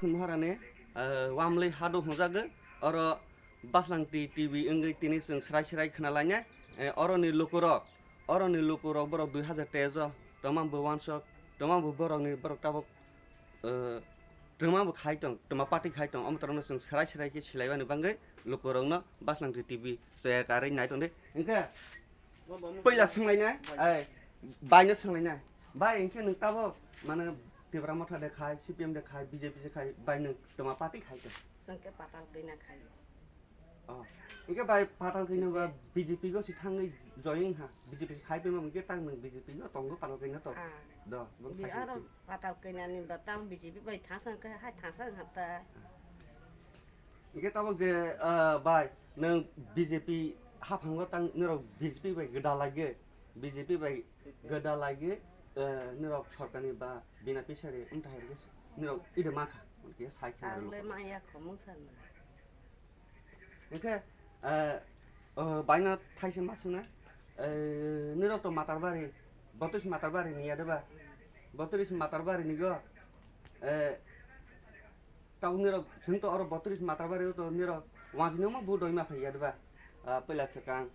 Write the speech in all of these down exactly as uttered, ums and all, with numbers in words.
Maharani, eh, Wamlwi Hadu hwnjago, oro Baslang T-, T V wngwi tini chwng srai srai khna lainai. Eh, oroni lukurok, oroni lukurok borok dui hajar teis o twmang bo wansok, twmang bo borokni borok tabuk, eh, twmang bo khai tong, twma party khai tong, omo torokno chwng srai srai khe silaimani bagwi lukurokno Baslang T-, T V chaya karwi nai tong di. Hwnkhe puila swnglainai, ai, baino swnglainai. Bai, hwnkhe nwng tabuk, mane, Tipra Motha de khai, C P M de khai, B J P se khai, bai nwng twma party khai tong? Chwng khe Patal Kanya khai. Oh. Hwnkhe bai Patal Kanya ba B J P go si thangwi join ha. B J P se khai phaima hwnkhe tak nwng B J P go tongo Patal Kanya to. Ah. Do, bong Bi-, sai aro hwnkhe. Patal Kanya ni ba tang B J P bai thangsa hwnkhe hai thangsa wngkha ta. Hwnkhe tabuk je, ah, bai, nwng B J P haphango tang, norok B J P bai gwdalai ge, B J P bai gwdalai ge, eh, norok sorkarni ba bina pisari wngthai rwgwi norok ide mankha, hwnkhe sai khe ang le maya khomung sana. Hwnkhe, eh, oh, baino thaisa ma swngna, eh, norok to Matarbari, Botoris Matarbari ni ya de ba? Botoris Matarbari ni go, eh, Tabuk nirok, chwng to oro Botoris Matarbari o to nirok wanjwino ma vote roima phaiya diba? Ah, puila swkang,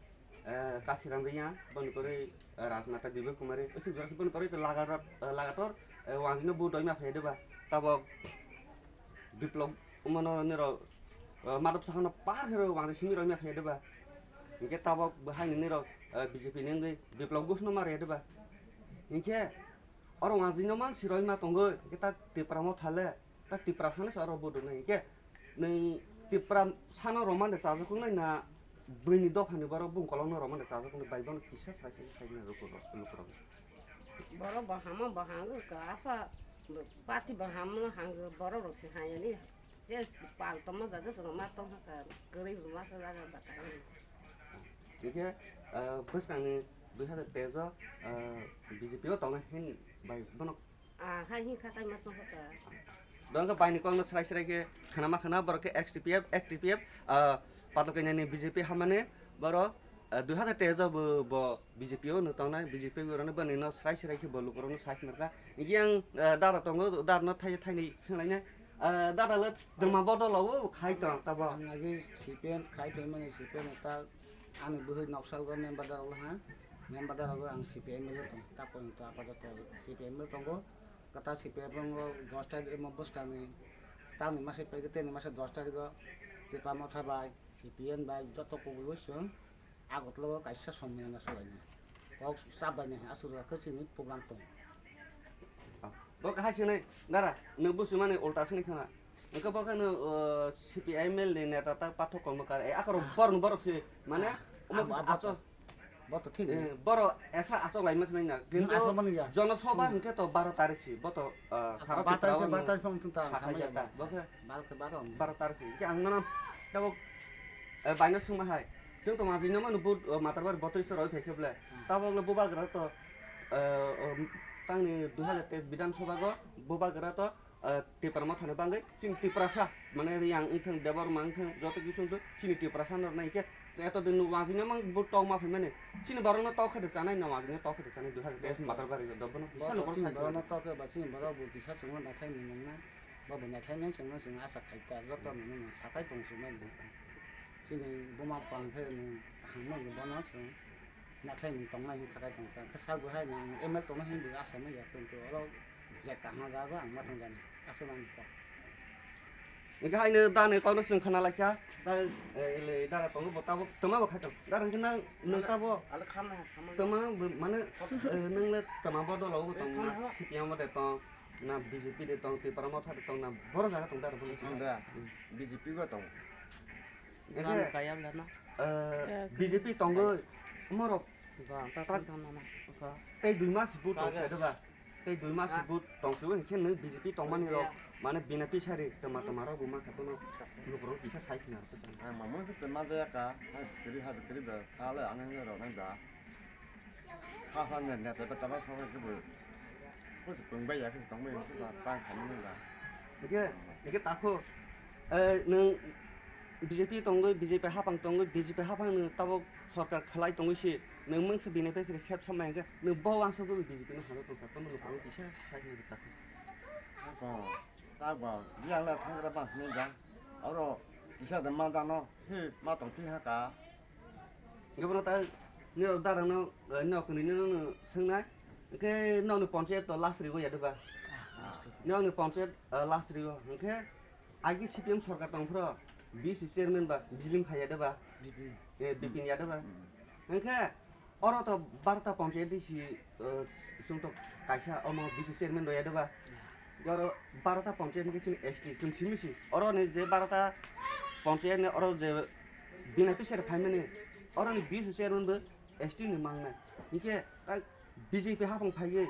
eh, Kasiram Reang, boni kwrwi, eh, Rajmata Bibek Kumari, aswk jora boni kwrwi to lagator, eh, lagator, eh, wanjwino vote roima phaiya diba? Tabuk Biplop umano nirok, eh, madop sakhano par hero wanjwi simi roima phaiya diba? Hinkhe tabuk bo haino nirok, eh, B J P ni wngwi Biplop Ghoshno ma rwya diba? Hinkhe oro wanjwino man si roima tongwi, hinkhe ta Tipra Motha le, ta Tiprasano se oro vote rwnai. Hinkhe nwng Tiprasano romande chajaknai na buini dophani borok bung kolokno romande chajaknai, bai bono kisa sai sai sai na lukurok, lukurok. Borok bo hamo bo hango ka, apha party bo hamo hango, borok rok se hayani. Je pal tongma jaga se ma tong kha, kwrwi bo masa jaga ba kha. Hinkhe, ah, bwskangni dui hajar teis o, ah, B J P o tongnai hini bai bono. Ah, hai hin kha kai ma tong kha. Dongkha baini kokno srai srai khe khana ma khana borok khe X T P F, X T P F, ah, Patal Kanya ni B J P hamani borok, ah, dui hajar teis o bo, bo B J P o no tongnai, B J P o rwna bwrwino srai srai khe bo lukurokno sai khna kha. Hinkhe ang, ah, dara tongo, darano thai thaini swnglainai. Ah, dada le twma bodol o khai tong tabo. Ang agi C P M khai phaimani C P M ta ani bwrwi noksalgo member dara le ha. Member dara go ang C P M le tong. Ta pon ta apa to C P M le tongo. Kata C P M go dos tarik mo bwskangni tamni masa pai teni masa dos tarik go Tipra Motha bai C P M bai joto kubui o chwng Agartala o kaisa sommelan solainai. Kok sabainai aswk khe chini program tongo. Bo kahai sini dara, nwng busu mani ulta sini khana. Engkhe bo khano, uh, C P I M L ni neta ta Pathak Kormokar, eh, akhoro borok borok si, mane, ah, omo abo, abo aso. Bo to thik. Eh, borok esa asok lai mas nang na. Kintu asok mani ya. Jono Sabha hingke to baro tarik si, bo to, eh, saro baro tarik, baro tarik phone ta sakai sama ya jata. Bo khe baro khe baro. Baro tarik si. Ke ang nana tabok, eh, baino sungma hai. Chwng to majino manu but, eh, matar bar botris roi phai kheble. Hmm. Tabok le bubagra to, eh, tangni dui hajar teis Bidhan Sabha go bubagra to, eh, Tipra Motha ni bagwi chini Tiprasa, mane Riyang wngthang, Debbarma wngthang, joto kisu wngthang, chini Tiprasa no nai khe eto din wajwino mang bo tokma phaimani. Chini borokno tok khe de chanai, no wajwino tok khe de chanai, dui hajar teis matar bari do bono. Bo kisa no to chini borok borokno tok khe ba chini borok bo kisa chwngno naikhlai nang nang na. Bo bo naikhlai nang chwngno chwng asa khai ta, joto no no sakai tong chwngno. Chini buma phang khe ni kaham no bono chwng. Naikhlai ni tongnai hin khakai tong ta. Khe sal bo hai ni M L tongnai hin bo asa mai ya tong to oro je kahma jago ang ma tong jani. Asa nang to. Ega hai no da ne kok no chwng khana lai kha. Da, eh, le da ra tongo bo tabo tama bo khai tong. Da rang khe nang nang tabo. Ale kham na sama. Tama bo mane, eh, nang le tama bo dolo bo tong na. Eh, kham na. C P M de tong na, B J P de tong, Tipra Motha de tong na. Boro jaga tong da ra bo. Tong da. Hmm. B J P bo tong. Ege, Gam kayam lana. Eh, B J P tongo, morok. Ba, ta ta tang tang mama. Tei dui mas bu tong se ba. Tei dui mas bu tong se, hingke nung B J P tongmani rok, mane bina pisari, tama tama rok bu ma kha tono, lukurok kisa sai khna rok. Ang mamo se ma jaya ka, ha kiri ha kiri ba, sale ang ang rok nang da. Ha ha ne ne ta ta ba sa ke bu. Ko se pung ba ya ke tong ba ya se ba ta kha ne da. Ege, ege ta kho. Eh, nung B J P tongwi, B J P hapang tongwi, B J P hapang nung tabok sorkar khlai tongwi si, nung mungsa bini phe sep samai hingke, nung bo wansugwi B J P no hano tongkha, tono lukurok kisa sai hwnwi ta kho. Tabok biyang le thangra bang hinwi jang. Oro kisa de ma jano, hi ma tong phi ha ka. Gabro ta ni darang no, no kuni no no swngnai. Ke no ni panchayat to last rigo ya de ba. No ni panchayat last rigo. Ke agi C P M sorkar tong phro, B C chairman ba bilim khaya de ba. Bipin. Eh, Bipin ya de ba. Ke oro to barta panchayat di si, eh, sung to kaisa omo B C chairman do ya de ba. Oro barta panchayat ni chini S T sung simi si. Oro ni je barta panchayat ni oro je bina pisar phaimani. Oro ni B C chairman bo S T ni mangnai. Hingke ta B J P hapang phaiwi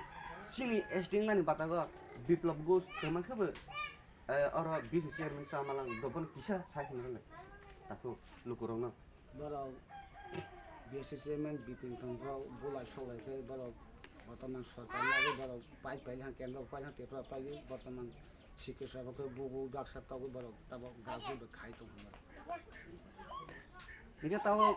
chini S T nani batago Biplab Ghosh tongma khe bo, eh, oro B C chairman chamalang dobon kisa sai khna le. Takhuk lukurokno. Borok B C chairman Bipin tongkho bulai solai khe borok botoman sorkar nagwi borok pai pai han kendro pai han tepra pai bortoman sikhe sabo khe bubu baksa togwi borok tabok gagwi bo khai tongkha borok. Hingke tabok